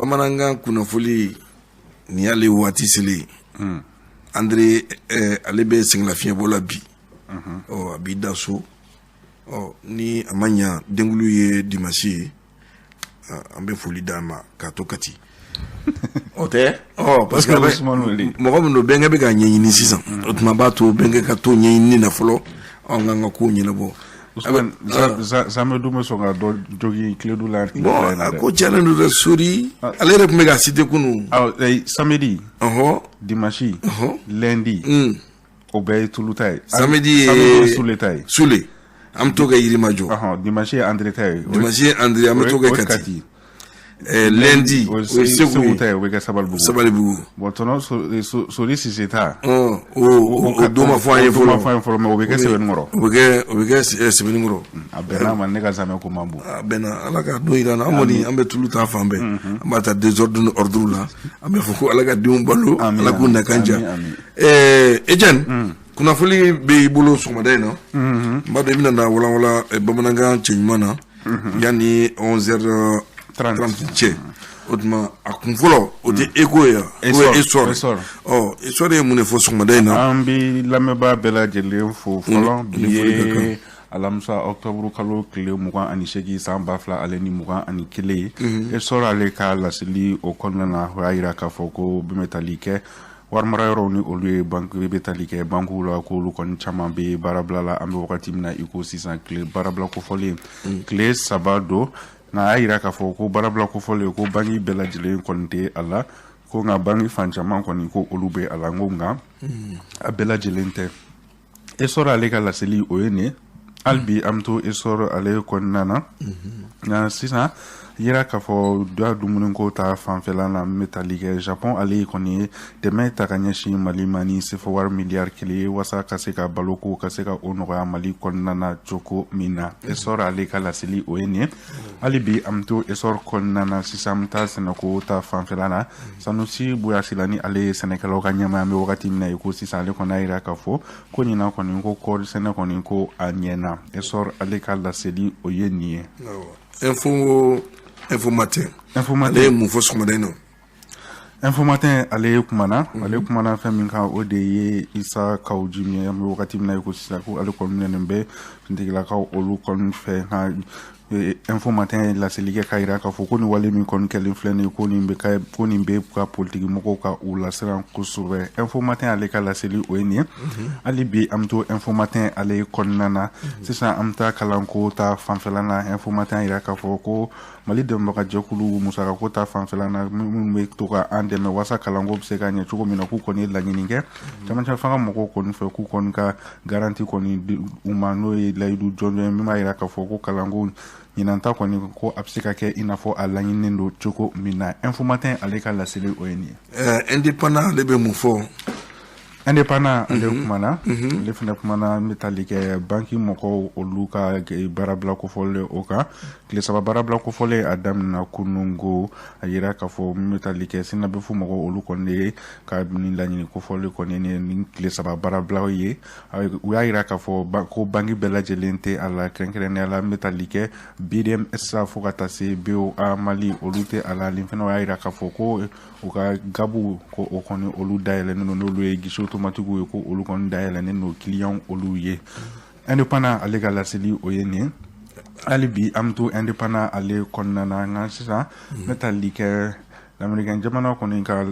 Bamanankan kunnafoli nin y'ale waati selen. André ale bɛ sɛgɛnlafiɲɛbɔ la bi. Ɔ, a b'i da so. Ɔ, ni a ma ɲa, denkulu ye dimanche ye, an bɛ foli d'a ma k'a to Kati. O tɛ, ɔ, parce que mɔgɔ min don, bɛnkɛ bɛ ka ɲɛɲini sisan. O tuma b'a to bɛnkɛ ka to ɲɛɲini na fɔlɔ, anw k'an ka kow ɲɛnabɔ. Zamɛ dun bɛ sɔn ka dɔ jogi Kiledu la. Bon, a ko cayalen don dɛ. Sori, ale yɛrɛ tun bɛ ka citer kunun. Samedi, dimanche, lundi, o bɛɛ ye Tulu ta ye. Samedi ye Sule ta ye. Sule, an bɛ t'o kɛ Yirimajɔ. Dimanche ye André ta ye. Dimanche ye André, an bɛ t'o kɛ Kati. Lundi, o ye Segu ta ye, o bɛ kɛ Sabalibugu. Sabalibugu. Bon, tɔnɔ Sori Sise ta. O don ma fɔ an ye fɔlɔ. O ma fɔ an ye fɔlɔ, mais o bɛ kɛ Sɛbɛnnikɔrɔ. O bɛ kɛ Sɛbɛnnikɔrɔ. A bɛnna ma, ne ka zamɛ ko man bon. A bɛnna, Ala ka don yira an na. An kɔni, an bɛ tulu ta fan bɛɛ. An b'a ta désordre ni ordre la. An bɛ fɔ ko Ala ka denw balo, Ala k'u nakan diya. Etienne, kunnafoli bɛ i bolo sɔgɔmada in na. N b'a dɔn i bɛna na walanwalan bamanankan cɛɲuman na yanni 11h30 cɛ. O tuma, a kun fɔlɔ, o tɛ Écho ye, o ye Essor. Ɔ, Essor ye mun de fɔ sɔgɔmada in na? An bɛ lamɛnbaa bɛɛ lajɛlen fo fɔlɔ. Bi ye alamisa, octobre kalo tile 28, san 2021. Essor ale ka laseli o kɔnɔna na, o y'a yira k'a fɔ ko bɛ tali kɛ warimara yɔrɔw ni olu ye banque, bɛ tali kɛ banques la, k'olu kɔni caman bɛ baarabila la. An bɛ wagati min na i ko sisan, tile baarabila kofɔlen tile 3 don. Nka a y'a yira k'a fɔ ko baarabila kofɔlen, ko banque bɛɛ lajɛlen kɔni tɛ a la, ko nka banque fan caman kɔni, ko olu bɛ a la, n ko nka a bɛɛ lajɛlen tɛ. Essor ale ka laseli, o ye nin ye. Hali bi an bɛ to Essor ale kɔnɔna na. Nka sisan yira k'a fɔ da dumuniko ta fanfɛla la, n bɛ tali kɛ Japon ale kɔni ye dɛmɛ ta ka ɲɛsin Mali ma ni sefa wari miliyari 1 ye, walasa ka se ka baloko ka se ka o nɔgɔya Mali kɔnɔna na cogo min na. Essor ale ka laseli, o ye nin ye. Hali bi an bɛ to Essor kɔnɔna na. Sisan an bɛ taa sɛnɛko ta fanfɛla la. Sanusi Buyasila ni ale ye sɛnɛkɛlaw ka ɲɛmaa, an bɛ wagati min na i ko sisan, ale kɔni y'a yira k'a fɔ ko ɲinan kɔni, ko kɔɔri sɛnɛ kɔni, ko a ɲɛna. Essor ale ka laseli, o ye nin ye. Info Matin. Info Matin. Ale ye mun fɔ sɔgɔmada in na? Info Matin ale kumana, ale kumana fɛn min kan, o de ye Isa Kaw Jimi ye. An bɛ wagati min na i ko sisan, ko ale kɔni minɛnen bɛ finitigilakaw olu kɔni fɛ. Nka Info Matin ye laseli kɛ k'a jira k'a fɔ ko nin wale min kɔni kɛlen filɛ nin ye, ko nin bɛ ka ko nin bɛ ka politiki mɔgɔw ka u lasiran kosɛbɛ. Info Matin ale ka laseli, o ye nin ye. Hali bi an bɛ to Info Matin ale kɔnɔna na. Sisan an bɛ taa kalanko ta fanfɛla na. Info Matin yira k'a fɔ ko Mali dɛmɛbagajɛkulu musakako ta fanfɛla na, minnu bɛ to ka an dɛmɛ walasa kalanko bɛ se ka ɲɛ cogo min na, k'u kɔni ye laɲini kɛ camancɛ fanga mɔgɔw kɔni fɛ, k'u kɔni ka garantie kɔni di u ma, n'o ye layidu jɔnjɔn ye min b'a jira k'a fɔ ko kalanko ɲinanta kɔni, ko a bɛ se ka kɛ i n'a fɔ a laɲininen don cogo min na. Info Matin ale ka laseli, o ye nin ye. Indépendant ale bɛ mun fɔ? Indépendant ale kumana, ale fana kumana n bɛ tali kɛ banki mɔgɔw olu ka baarabila kofɔlen o kan. Tile 3 baarabila kofɔlen a daminɛna kunungo. A yira k'a fɔ min bɛ tali kɛ SYNABEF mɔgɔw olu kɔni ye ka nin laɲini kofɔlen kɔni ni tile 3 baarabila ye. U y'a yira k'a fɔ ko banki bɛɛ lajɛlen tɛ a la, kɛrɛnkɛrɛnnenya la n bɛ tali kɛ BDMS fo ka taa se BOA Mali, olu tɛ a la. Ani fana o y'a yira k'a fɔ ko u ka gabu, ko o kɔni olu dayɛlɛnnen don, n'olu ye guichet automatique ye, ko olu kɔni dayɛlɛnnen don client olu ye. Indépendant ale ka laseli, o ye nin ye. Hali bi an bɛ to Indépendant ale kɔnɔna na. Nka sisan n bɛ tali kɛ l'Américain jamana kɔni ka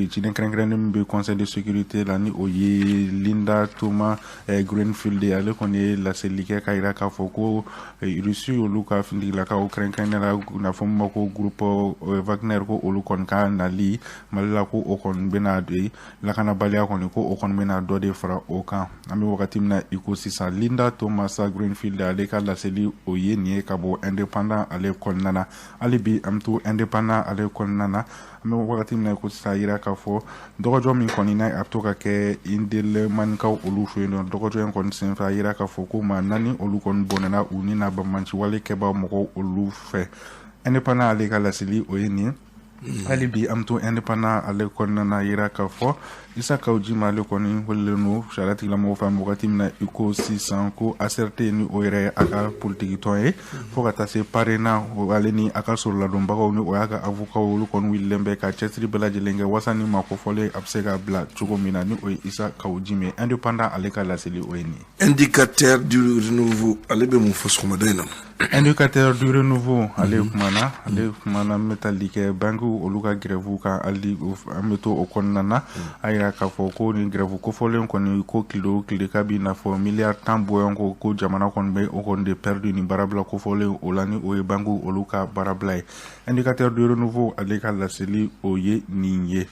ciden kɛrɛnkɛrɛnnen min bɛ Conseil de sécurité la, ni o ye Linda Thomas Greenfield ye, ale kɔni ye laseli kɛ k'a jira k'a fɔ ko Russie olu ka finitigilakaw, kɛrɛnkɛrɛnnenya la n'a fɔ min ma ko groupe Wagner, ko olu kɔni ka nali Mali la, ko o kɔni bɛna lakanabaliya kɔni, ko o kɔni bɛna dɔ de fara o kan an bɛ wagati min na i ko sisan. Linda Thomas Greenfield ale ka laseli, o ye nin ye ka bɔ Indépendant ale kɔnɔna na. Hali bi an bɛ to Indépendant ale kɔnɔna na. An bɛ wagati min na i ko sisan, a yira k'a fɔ dɔgɔjɔ min kɔni n'a a bɛ to ka kɛ Indelimannikaw olu fɛ yen nɔ, dɔgɔjɔ in kɔni senfɛ, a yira k'a fɔ ko maa naani olu kɔni bɔnɛna u ni na banbaanciwale kɛbaa mɔgɔw olu fɛ. Indépendant ale ka laseli, o ye nin ye. Hali bi an bɛ to Indépendant ale kɔnɔna na, yira k'a fɔ Isa Kawu Jim, ale kɔni welelen don sariya tigilamɔgɔw fɛ wagati min na i ko sisan, ko ACRT ni o yɛrɛ a ka politiki tɔn ye, fo ka taa se PARENA, ale ni a ka sɔrɔladonbagaw, ni o y'a ka avocat, olu kɔni wulilen bɛ ka cɛsiri bɛɛ lajɛlen kɛ wasa ni maa kofɔlen a bɛ se ka bila cogo min na, ni o ye Isa Kawu Jim ye. Indépendant ale ka laseli, o ye nin ye. Indicateur du Renouveau, ale bɛ mun fɔ sɔgɔmada in na? Indicateur du Renouveau, ale kumana n bɛ tali kɛ banques olu ka grève kan. Hali an bɛ to o kɔnɔna na, a yira k'a fɔ ko ni grève kofɔlen kɔni, ko tile o tile k'a b'i n'a fɔ miliyari 10 bɔɲɔgɔnko, ko jamana kɔni bɛ o kɔni de perdu ni baarabila kofɔlen o la, ni o ye banques olu ka baarabila ye. Indicateur du Renouveau ale ka laseli, o ye nin ye.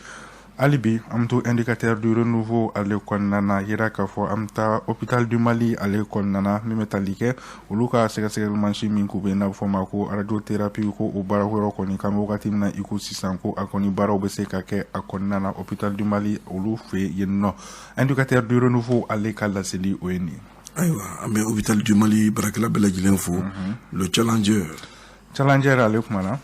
Hali bi an bɛ to Indicateur du Renouveau ale kɔnɔna na, yira k'a fɔ an bɛ taa Hôpital du Mali ale kɔnɔna na, min bɛ tali kɛ olu ka sɛgɛsɛgɛli mansin min k'u bɛ n'a bɛ fɔ o ma ko radiothérapie, ko o baara yɔrɔ kɔni k'an bɛ wagati min na i ko sisan, ko a kɔni baaraw bɛ se ka kɛ a kɔnɔna na Hôpital du Mali olu fɛ yen nɔ. Indicateur du Renouveau ale ka laseli, o ye nin ye. Ayiwa, an bɛ Hôpital du Mali baarakɛla bɛɛ lajɛlen fo. Le Challenger. Challenger ale kumana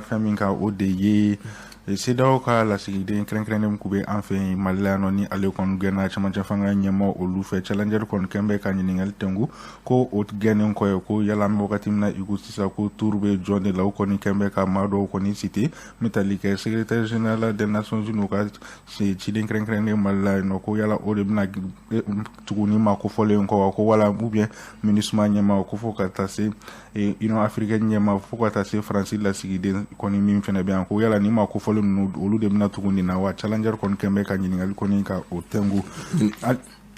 fɛn min kan, o de ye CEDEAO ka lasigiden kɛrɛnkɛrɛnnen kun bɛ an fɛ yen Mali la yan nɔ, ni ale kɔni gɛnna cɛmancɛ fanga ɲɛmaaw olu fɛ. Challenger kɔni kɛn bɛ ka ɲininkali tɛnku ko o gɛnnen kɔ ye, ko yala an bɛ wagati min na i ko sisan, ko tour bɛ jɔn de la? O kɔni kɛn bɛ ka maa dɔw kɔni cité, n bɛ tali kɛ secrétaire général des Nations Unies ka ciden kɛrɛnkɛrɛnnen Mali la yen nɔ, ko yala o de bɛna tugu ni maa kofɔlen kɔ wa, ko wala ou bien MINUSMA ɲɛmaa, ko fo ka taa se Union africaine ɲɛmaa, fo ka taa se Faransi lasigiden kɔni min fɛnɛ bɛ yan, ko yala ni maa kofɔlen ninnu, olu de bɛna tugu nin na wa? Challenger kɔni kɛn bɛ ka ɲininkali kɔni ka o tɛnku.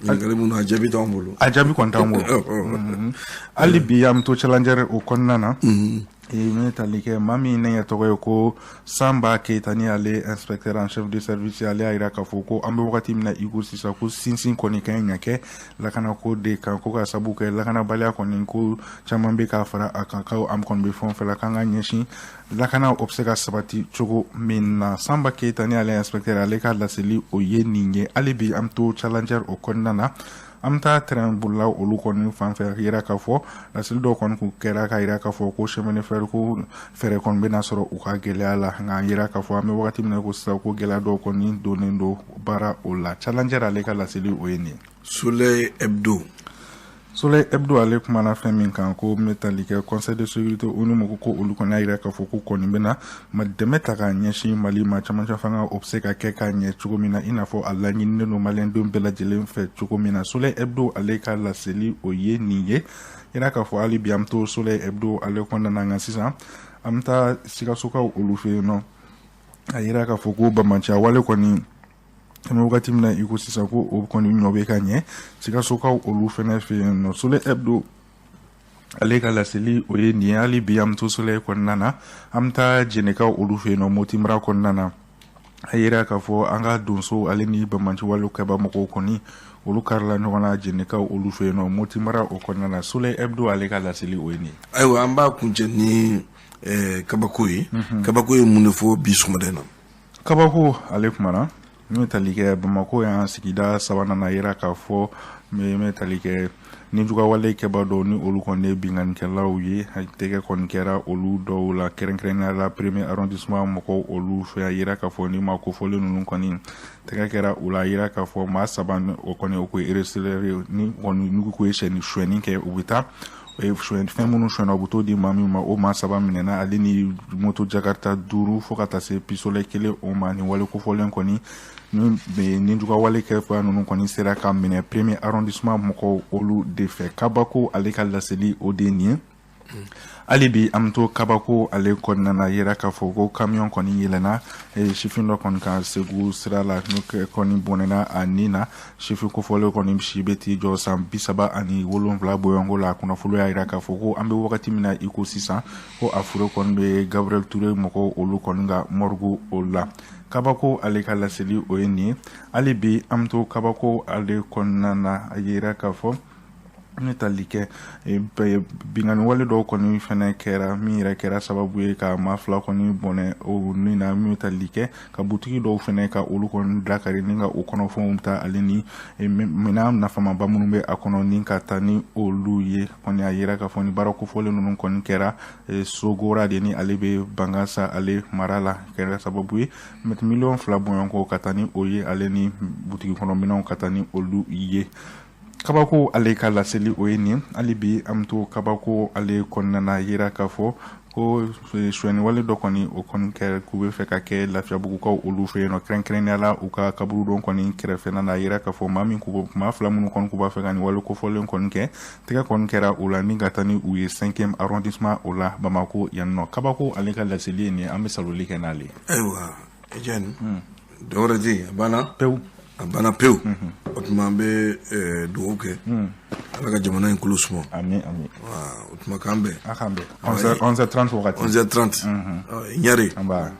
Ɲininkali minnu, a jaabi t'anw bolo. A jaabi kɔni t'anw bolo. Hali bi an bɛ to Challenger o kɔnɔna na, n bɛ tali kɛ maa min ne ɲɛ tɔgɔ ye ko Sanba Keyita, ni ale inspecteur en chef de service, ale y'a jira k'a fɔ ko an bɛ wagati min na i ko sisan, ko sinsin kɔni ka ɲi ka kɛ lakanako de kan, ko ka sabu kɛ lakanabaliya kɔni, ko caman bɛ ka fara a kan, ko an kɔni bɛ fɛn o fɛn la, k'an ka ɲɛsin lakana, o bɛ se ka sabati cogo min na. Sanba Keyita, ni ale inspecteur, ale ka laseli, o ye nin ye. Hali bi an bɛ to Challenger o kɔnɔna na, an bɛ taa train bolila olu kɔni fan fɛ, yira k'a fɔ laseli dɔw kɔni kun kɛra ka yira k'a fɔ ko chemin de fer ko fɛɛrɛ kɔni bɛna sɔrɔ u ka gɛlɛya la, nka yira k'a fɔ an bɛ wagati min na ko sisan, ko gɛlɛya dɔw kɔni donnen don baara o la. Challenger ale ka laseli, o ye nin ye. Soleil Hebdo. Soleil Hebdo ale kumana fɛn min kan, ko n bɛ tali kɛ Conseil de sécurité ONU mɔgɔ, ko olu kɔni y'a jira k'a fɔ ko kɔni bɛna dɛmɛ ta k'a ɲɛsin Mali ma, camancɛ fanga o bɛ se ka kɛ ka ɲɛ cogo min na, i n'a fɔ a laɲininen don maliyɛndenw bɛɛ lajɛlen fɛ cogo min na. Soleil Hebdo ale ka laseli, o ye nin ye. Yira k'a fɔ hali bi an bɛ to Soleil Hebdo ale kɔnɔna na, nka sisan an bɛ taa Sikasokaw olu fɛ yen nɔ. A yira k'a fɔ ko bamaciya wale kɔni, an bɛ wagati min na i ko sisan, ko o kɔni ɲɔ bɛ ka ɲɛ Sikasokaw olu fɛnɛ fɛ yen nɔ. Soleil Hebdo ale ka laseli, o ye nin ye. Hali bi an bɛ to Soleil kɔnɔna na, an bɛ taa Jɛnɛkaw olu fɛ yen nɔ, Moti mara kɔnɔna na. A yira k'a fɔ an ka donso ale ni bamaci wale kɛba mɔgɔw kɔni, olu karila ɲɔgɔn na Jɛnɛkaw olu fɛ yen nɔ, Moti mara o kɔnɔna na. Soleil Hebdo ale ka laseli, o ye nin ye. Ayiwa, an b'a kuncɛ ni kabako ye. Kabako ye mun de fɔ bi sɔgɔmada in na? Kabako ale kumana n bɛ tali kɛ Bamakɔ yan sigida sabanan na, yira k'a fɔ n bɛ tali kɛ nijugawale kɛba dɔw ni olu kɔni ye binkannikɛlaw ye, tɛgɛ kɔni kɛra olu dɔw la, kɛrɛnkɛrɛnnenya la premier arrondissement mɔgɔw olu fɛ. A yira k'a fɔ ni maa kofɔlen ninnu kɔni tɛgɛ kɛra u la, yira k'a fɔ maa saba o kɔni o ko ye receleurs, ni kɔni n'u ko ye sonyɛni kɛ, u bɛ taa fɛn minnu sonyɛna, u bɛ t'o di maa min ma. O maa saba minɛna, ale ni moto Jakarta duuru, fo ka taa se pistolet kelen o ma. Nin wale kofɔlen kɔni, ni nijugawale kɛba ninnu kɔni sera ka minɛ premier arrondissement mɔgɔw olu de fɛ. Kabako ale ka laseli, o de ye nin ye. Hali bi an bɛ to kabako ale kɔnɔna na, yira k'a fɔ ko camion kɔni yɛlɛnna sifin dɔ kɔni kan Segu sira la, n'o kɔni bɔnɛna a nin na. Sifin kofɔlen kɔni si bɛ t'i jɔ san 37 bɔɲɔgɔnko la. Kunnafoni y'a jira k'a fɔ ko an bɛ wagati min na i ko sisan, ko a fure kɔni bɛ Gabriel Touré mɔgɔw olu kɔni ka morgue o la. Kabako ale ka laseli, o ye nin ye. Hali bi an bɛ to kabako ale kɔnɔna na, a yira k'a fɔ Ne tali kɛ binkanni wale dɔw kɔni fɛnɛ kɛra min yɛrɛ kɛra sababu ye ka maa fila kɔni bɔnɛ o ni na, min tali kɛ ka butigi dɔw fɛnɛ ka olu kɔni dakari ni ka o kɔnɔfɛnw ta, ale ni minɛn nafamaba minnu bɛ a kɔnɔ, ni ka taa ni olu ye. Kɔni a yira k'a fɔ ni baara kofɔlen ninnu kɔni kɛra Sogora de, ni ale bɛ Bankasa ale mara la, kɛra sababu ye 2 miliyɔn bɔɲɔgɔnko ka taa ni o ye, ale ni butigi kɔnɔ minɛnw ka taa ni olu ye. Kabako ale ka laseli o ye nin. Hali bi an bɛ to kabako ale kɔnɔna na, yira k'a fɔ ko sonyɛni wale dɔ kɔni o kɔni kɛ k'u bɛ fɛ ka kɛ Lafiyabugukaw olu fɛ yen nɔ, kɛrɛnkɛrɛnnenya la u ka kaburudon kɔni kɛrɛfɛla la. Yira k'a fɔ maa min maa fila minnu kɔni k'u b'a fɛ ka nin wale kofɔlen kɔni kɛ, tɛgɛ kɔni kɛra u la ni ka taa ni u ye 5e arrondissement o la, Bamako yan nɔ. Kabako ale ka laseli ye nin ye, an bɛ saloli kɛ n'ale ye. Ayiwa Etienne, dɔwɛrɛ tɛ yen, a banna. Pewu. A banna pewu. O tuma an bɛ dugawu kɛ, Ala ka jamana in kolo suma. Ami, ami. O tuma k'an bɛn. A k'an bɛn 11h30 wagati. 11h30, Ɲare. An b'a.